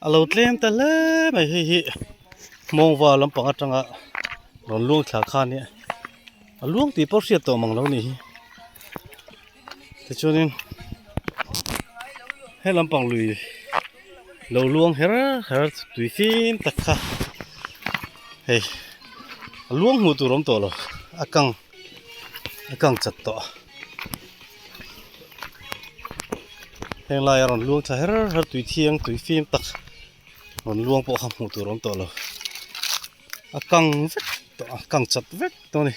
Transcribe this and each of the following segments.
A lo tlem ta hle mai hei hi hmawngva lampang atanga rawn luang thla kha ania a luang tih pawh hriat tawh mang lo nih hi tichuanin he lampang lui lo luang her her tui fim tak kha hei a luang hmuh tur a awm tawh lo a kang a kang chat tawh. Heng laia rawn luang thla her her tui thiang tui fim tak rawn luang pawh kha hmuh tur a awm tawh lo a kang vek tawh a kang chat vek tawh a ni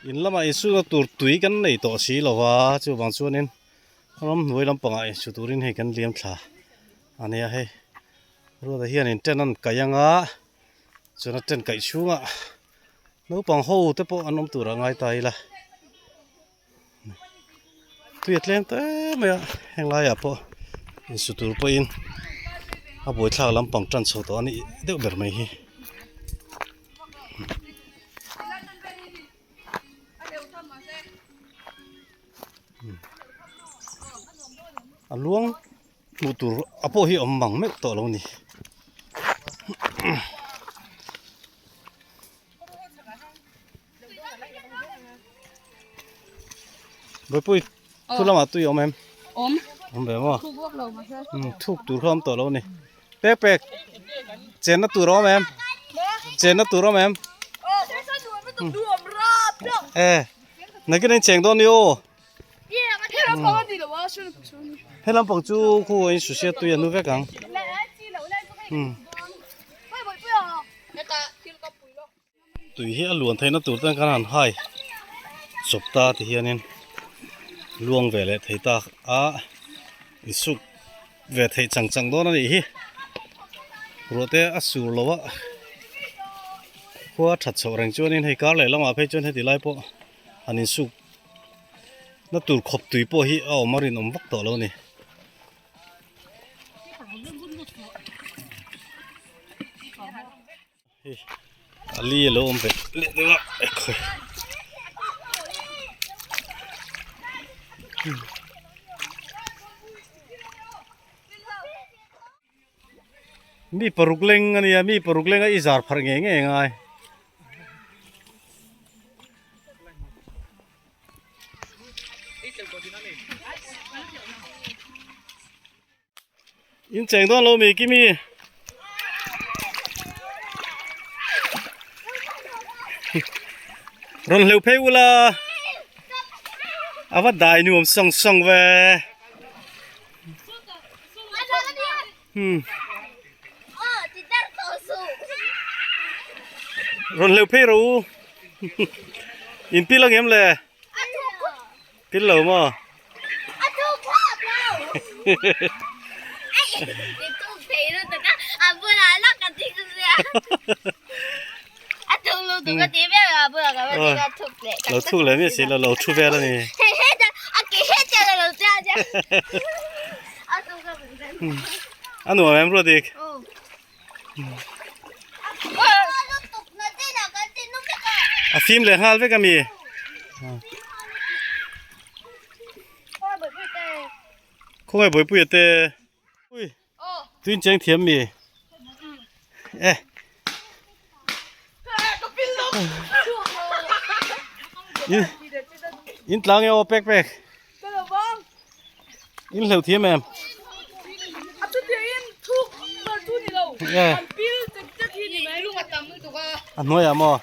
in lamah insukna tur tui kan nei tawh si lo va chuvang chuanin ramhnuai lampangah insu turin hei kan liam thla a nia hei ruata hianin tent an kaih ang a chuan a tent kaih chhungah. Naupang ho te pawh an awm tur ah ngai ta ila tui a tlem ta em mai a heng laiah pawh insu tur pawhin a buaithlak lampang tan chho tawh a nih deuh ber mai hi. A luang hmuh tur a pawh hi awm mang meuh tawh lo a ni. Bawihpui thu lamah tui a awm em? Awm. Awm ve maw? Thuk vak lo mahse. Umm thuk tur kha awm tawh lo a ni. Pek pek chenna tur a awm em? Chenna tur a awm em? E nakin in cheng dawn ni aw. He lampang chu khu in susia tui a nu vek ang. Umm. Tui hi a luan theihna tur ten kan han hai chawp ta ti hianin luang ve leh thei tak a insuk ve theih chang chang dawn a nih hi ruah te a sur lo a khua a that chhoh reng chuanin hei kar leh lamah phei chuan heti lai pawh han insuk na tur khawp tui pawh hi a awm a rinawm vak tawh lo a ni. Hei a li a lo awm ve leh deuh a ekhawih mi paruk leng a nia mi paruk leng a i zar pharh ngei ngei a ngai. In cheng dawn lo mi kimi. Rawn hleuh phei ula. A va dai nuam sawng sawng ve. Hmm. Rawn hleuh phei ro. In pil ang em le? Pil lo maw? Lo thuk leh miah si lo, lo thu vel a ni. A nuam em Ruatdik? A fim leh nghal vek a mi. Khawngaih Bawipuia te. Ui. Tuin cheng thiam mi. E. In in tlang e aw pek pek. In hleuh thiam em? A hnuaiah maw?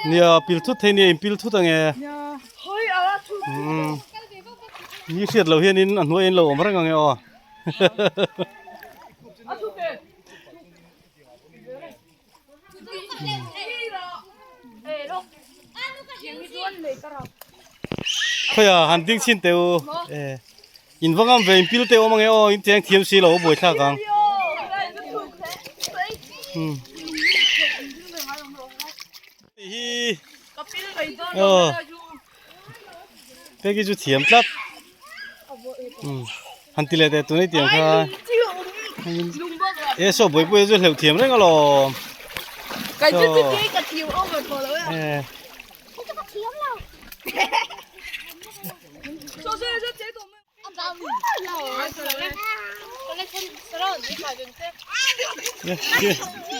Nia pil thut thei nia in pil thut ange. Ni hriat loh hianin a hnuaiah in lo awm reng ange aw. Khawiah han ding chhin teh u in va ngam ve in pil te awm ange aw in cheng thiam si lo buai thlak ang hi aw peki chu thiam tlat han ti leh teh tunei tiang kha e saw buaipui chu hleuh thiam reng alawm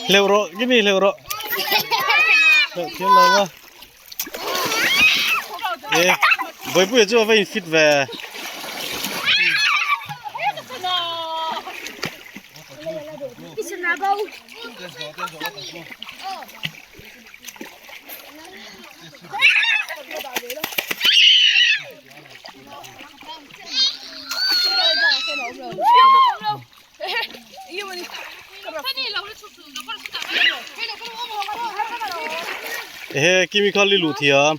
Hleuh rawh Kimi hleuh rawh. Hleuh thiam lo va. E Bawipuia chu a va in fit ve. Ehe kimi kha li luh thiam.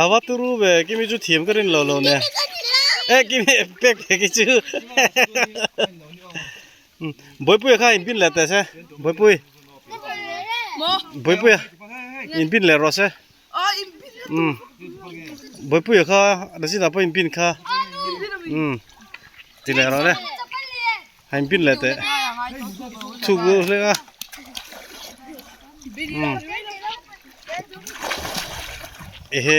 A va turu ve kimi chu thiam ka rin lo lo ne. E kimi pek ve ki chu. Bawipuia kha in bin leh teh se. Bawipui. Bawipuia in bin leh rawh se. Um Bawipuia kha Rajina pawh in bin kha. Um ti leh rawh le. Ha in bin leh teh. Chhuk hlek a. Um ehe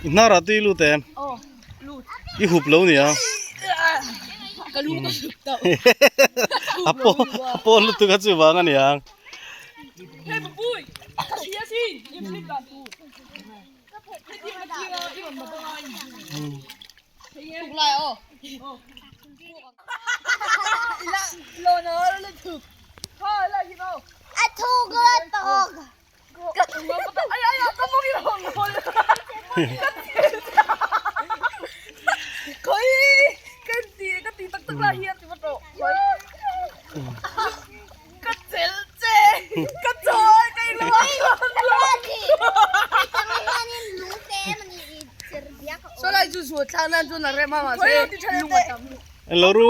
i hnar ah tui lut em i hup lo nia a paw a paw lutuk a chuvang a niang Englo ru.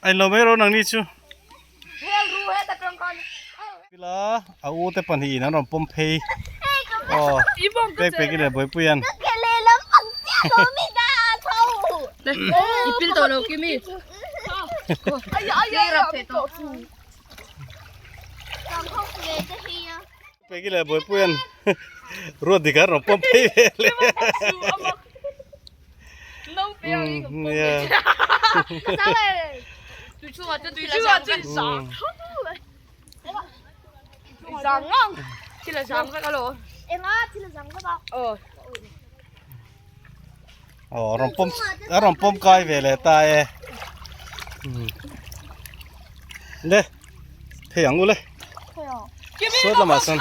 A inlo mai rawh nangni chu. Ila a u te pahnihin an rawn pawm phei aw pek pek i leh Bawipuia'n. Pek i leh Bawipuia'n ruat dik an rawn pawm phei ve leh. Aw a rawn pawm a rawn pawm kai ve leh ta e le phei ang u le sawt lamah sawn.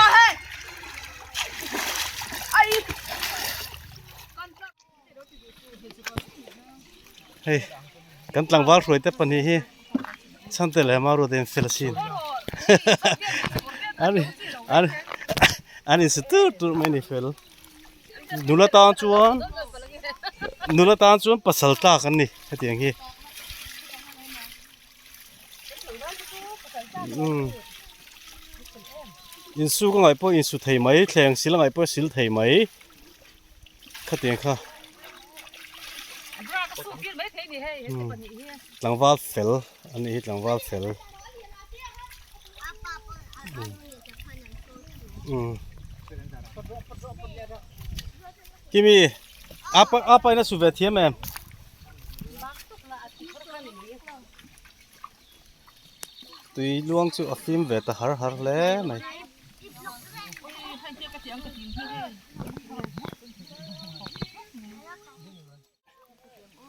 Hei kan tlangval hruai te pahnih hi chhante leh hma ruat in fel asin an an an insi tur tur mai a ni fel nula tan chuan nula tan chuan pasal tlak an ni hetiang hi umm insuk a ngaih pawh insu thei mai thleng sil a ngaih pawh sil thei mai. Khatiang kha tlangval fel a nih hi tlangval fel Kimi apa apa ina su ve thiam em tui luang chu a fim ve ta har har hle mai.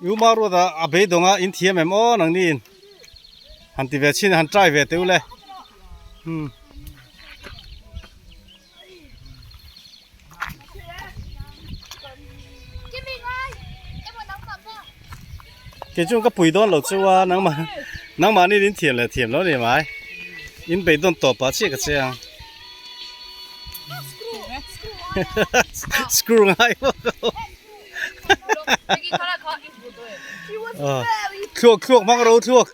I uma ruat a a beidawng a in thiam em aw nangni in han ti ve chhin han try ve teh u le hmm. Kei chuan ka pui dawn lo chu a nangmah nangmahni in thiam leh thiam lo a ni mai in beidawn tawp ah chiah ka che ang screw ngai bawk a thluak thluak hmang ro thluak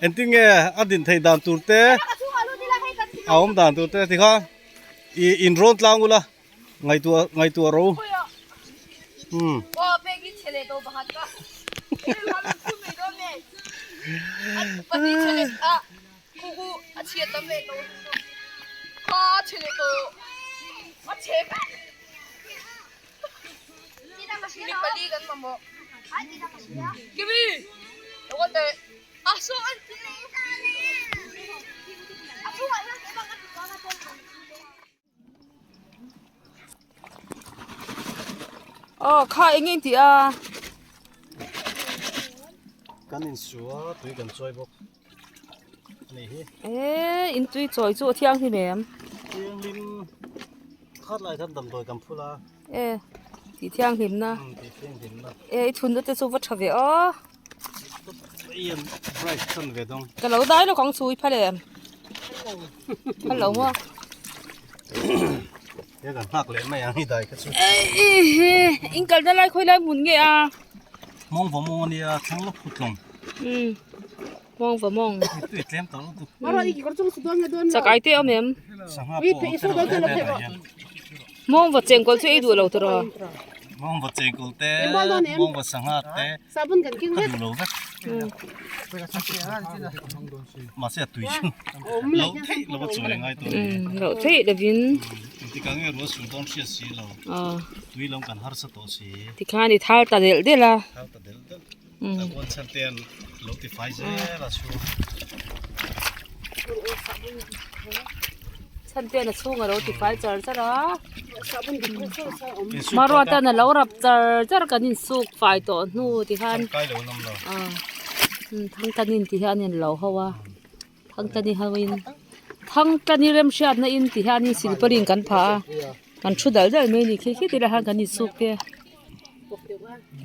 engtin nge a din theih dan tur te a awm dan tur te tikhan ih in rawn tlang ula ngaihtuah ngaihtuah ro umm. Aw kha eng eng tih a. Kan insu a tui kan chawi bawk a nih hi. Eee in tui chawi chu a thianghlim em? Thianghlim khat lai khan damdawi kan phul a. E tih thianghlim na. Tih thianghlim na. E i thunna te chu va tha ve aw. Ka lo dai lawk ang chu i phal em? Phal lo maw? He kan nghak leh mai ang hi dai kha chu. In kalna lai khawi lai hmun nge a? Mawng va mawng ania thlang lawk phut lawng. Um mawng va mawng. Tui tlem tawh lutuk. Chakai te awm em? Sangha pawh awm te lo hle hle hian. Mawng va chengkawl chu ei duh lo tawh. Mawng va chengkawl te, mawng va sangha te ka duh lo vek. Mahse a tui chu loh theih lo a chawi ngai tawh a ni. Loh theih lovin. Engtikah nge ruah sur dawn hriat si lo. Tui lam kan harsa tawh si. Tikhan i thal ta delh delh a. Thal ta delh delh. A kuan chhan te an lo ti fai zel a chhung. Chhan te an a chhung a lo ti fai char char a. Hmarua tan a lo rap char char kan insuk fai tawh hnu ti khan. Thangtani in ti hian an lo ho a. Thangtani ho in Thangtani remhriatna in ti hian in silpaulin kan phah a. Kan thu dal dal mai a ni khi khi ti lai khan kan insuk te.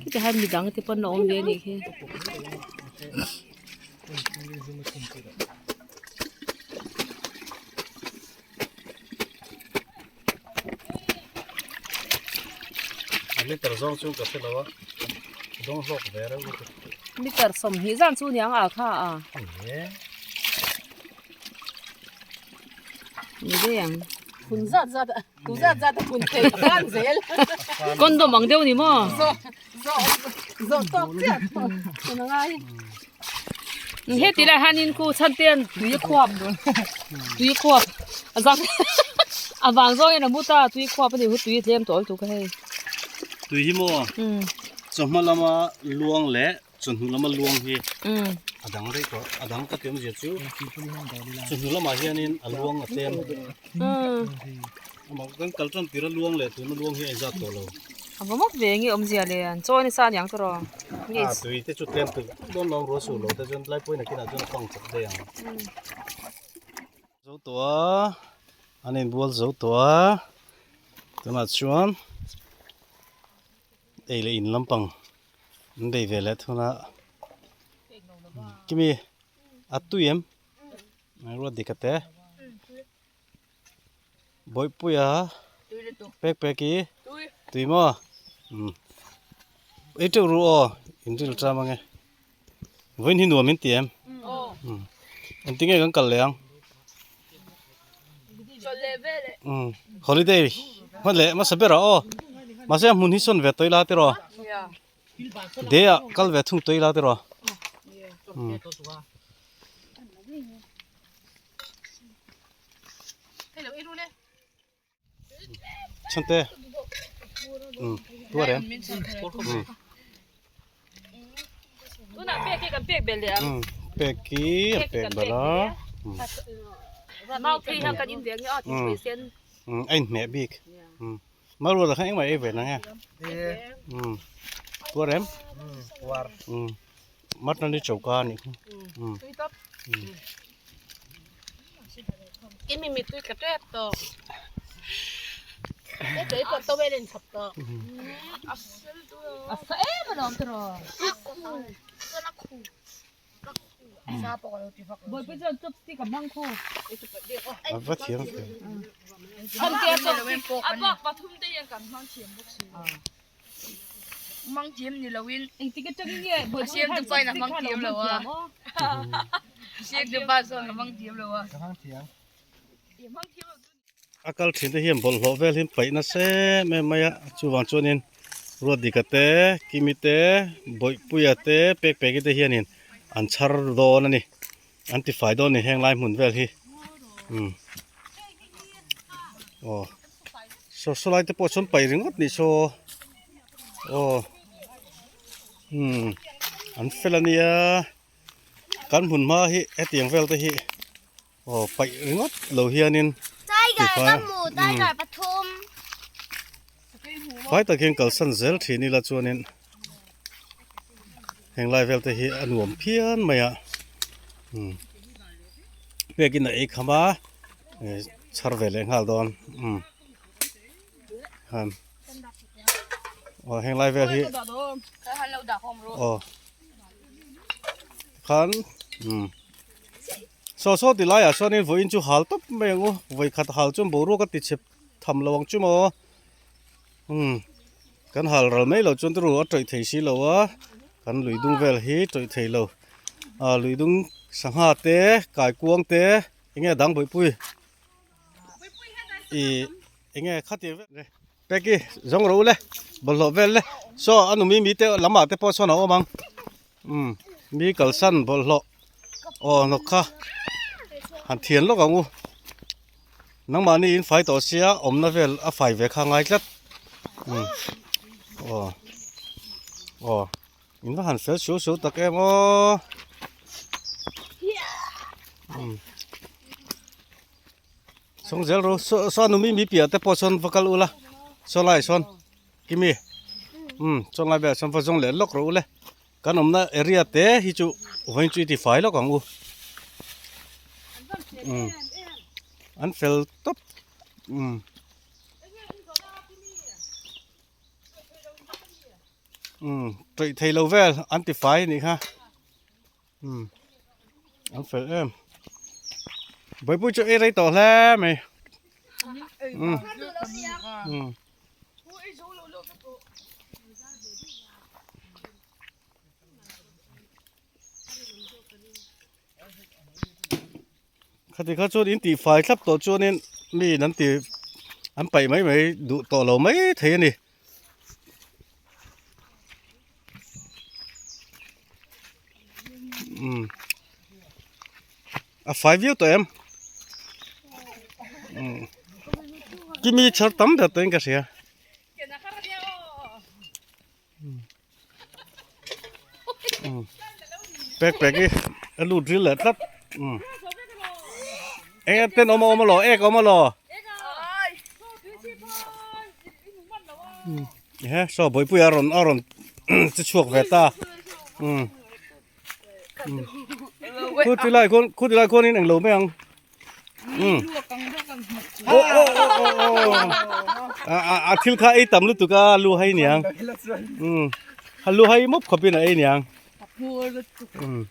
Khitah hian midang te pawn a awm ve a nih khi. A meter zawng chu ka hre lo a dawng hlawk ve reuh lutuk. Meter 20 zan chu niang a kha a. Ni e. Ni dei ang. Phun zat zat a. Tu zat zat a phun thei a khan zel. Condom ang deuh ni maw? Zawh zawh zawh tawk chiah phun a ngai. Heti lai hianin khu chhan te an tui a khuap tui a khuap a zang a vang zawng hian a mu ta tui khuap a ni hu tui a tlem tawh lutuk a hei. Tui hi maw chawhma lama luang leh chawhnu lama luang hi a dang daih tawh a dang ka ti awmzia chu chawhnu lamah hianin a luang a tlem amah kan kal tan tir a luang leh tuna luang hi a inzat tawh lo. A va mawp ve nge awmzia le an chaw nasa aniang chu rawh a tui te chu tlem tulh dawn lo ruah sur lo te chuan tlai pawhin a kinah chuan a pang chak daih ang. Zo tawh a an inbual zo tawh a tunah chuan ei leh in lampang an bei ve leh thung a kimi a tui em ruat dik a te Bawihpuia pek pek i tui maw umm ei teuh ru aw in ril ṭam ange vawiin hi nuam in ti em umm engtin nge kan kal leh ang umm holiday hman leh hmasa berah aw mahse a hmun hi sawn ve tawih la tiraw day ah kal ve thung tawih la tiraw umm. Chhante umm tuar em umm Tunah pek hi kan pek belh leh ang. Umm pek hi a pek belh a umm. Mau phei hian kan in ve ang nge a thingpui sen. Umm a inhmeh bik umm Maruala kha engmah ei ve na nge umm. Puar em? Puar. Mutton hi choka a nih hi. Tui tawp. Kimi mi tui tla tep tawh. He tui pawh towel in chhawp tawh. A sa em alawm tiraw. Bawihpui chuan chopstick a hmang khu. A va thiam ve. Chhantea chopstick. A bak pathum te hian kan hmang thiam bawk si. Hmang thiam ni loin Engtik atangin nge Bawihpui siam khan tu pain a chopstick hmang khan a thiam lo lo hmang a. thiam aw. Siam tu pa sawn a hmang thiam lo a. Hmang thiam lo. A kal thin te hian bawlhhlawh vel hi paih nasa em em mai a chuvang chuanin Ruatdika te Kimi te Bawihpuia te Pekpeki te hianin an chhar dawn a ni an tifai dawn a ni heng lai hmun vel hi umm aw saw saw lai te pawh sawn paih ringawt nih saw aw umm an fel a nia kan hmun hma hi hetiang vel te hi. Aw paih ringawt lo hianin Tiger ka hmu tiger pathum. Fai tak hian kalsan zel thin ila chuanin heng lai vel te hi a nuam phian mai a umm pekin a ei kham a chhar ve leh nghal dawn umm han aw heng lai vel hi aw khan umm. Saw saw ti laiah chuanin vawiin chu hal tawp mai ang u, vawi khat hal chuan boruak a ti chep tham lo ang chu maw umm kan hal ral mai lo chuan turu a tawih thei si lo a kan lui dung vel hi tawih thei lo ah lui dung sangha te kaikuang te eng nge a dang bawihpui ih eng nge khatiang vel le peki zawng rawh u le bawlhhlawh vel le saw a nu mimi te lamah te pawh sawn a awm ang umm mi kalsan bawlhhlawh. Aw hnawk kha han thian lawk ang u nangmahni in fai tawh sia awmna vel a fai ve kha ngai tlat umm aw aw in va han fel suau suau tak em aw umm sawng zel ru saw saw nu mi mi piah te pawh sawn va kal ula saw lai sawn kimi umm sawn lai velah sawn va zawng leh lawk rawh u le. Kan awmna area te hi chu vawiin chu i ti fai lawk ang u. Umm an fel tawp umm umm tawih thei lo vel an ti fai a nih kha umm an fel em. Bawihpui chu ei rei tawh hle mai umm umm. Khati kha chuan in tih fai thlap tawh chuanin mi in an ti an paih mai mai duh tawh lo mai thei a ni. Umm a fai viau tawh em umm kimi chhar tam ber tawhin ka hria. Pek pek hi a lut ril leh tlat umm eng e ten awm a awm alaw ek a awm alaw he saw bawihpui a rawn a rawn che chhuak ve ta umm khu ti lai khawn khu ti lai khawn in englo mai ang umm aw aw aw aw a a a thil kha ei tam lutuk a lu hai niang umm a lu hai mawp khawp in a ei niang umm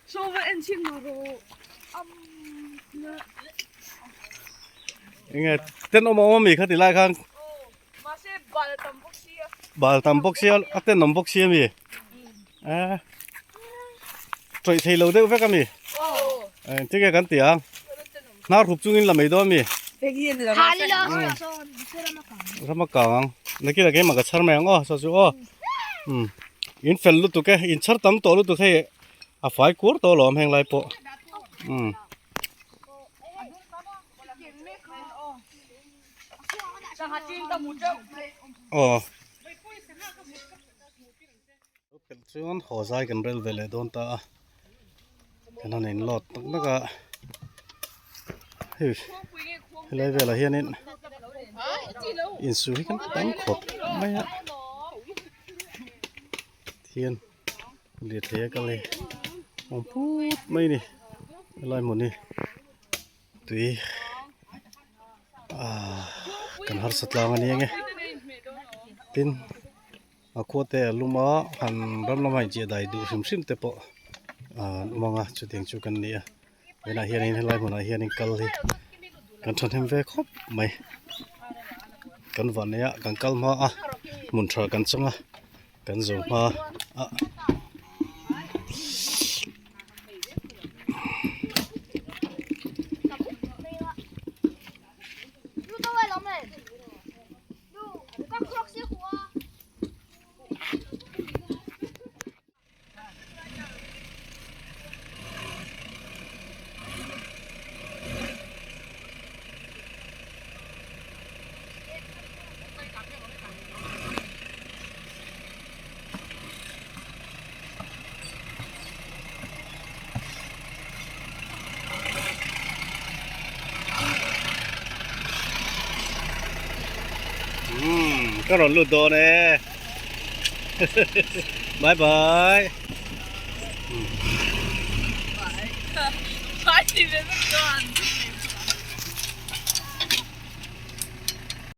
enge tenawm a awm ami kha ti lai khan Bal tam bawk sia a tenawm bawk sia mi eh tawih thei lo deuh vek ami engtin nge kan ti ang hnar hup chungin la mai dawn mi rama kang ang nakin ah keimah ka chhar mai ang aw saw chu aw um in fel lutuk e in chhar tam tawh lutuk hei a fai kur tawh alawm heng lai pawh um. Aw pelh chuan haw zai kan rel ve leh dawn ta a kan han in load tak tak a hei helai velah hianin insu hi kan tam khawp mai a. Hian lirthei a kal hei awm phut mai a ni helai hmun hi tui ahh kan harsa tlang a ni ang e tin a khua te a lum a han ram lama inchiah dai duh hrim hrim te pawh ahh an awm ang a chutiang chu kan ni a tunah hianin helai hmunah hianin kal hi kan thahnem ve khawp mai kan vahneih ah kan kal hma a hmun tha kan chang a kan zo hma a. Umm ka rawn lut dawn e bye bye Bye.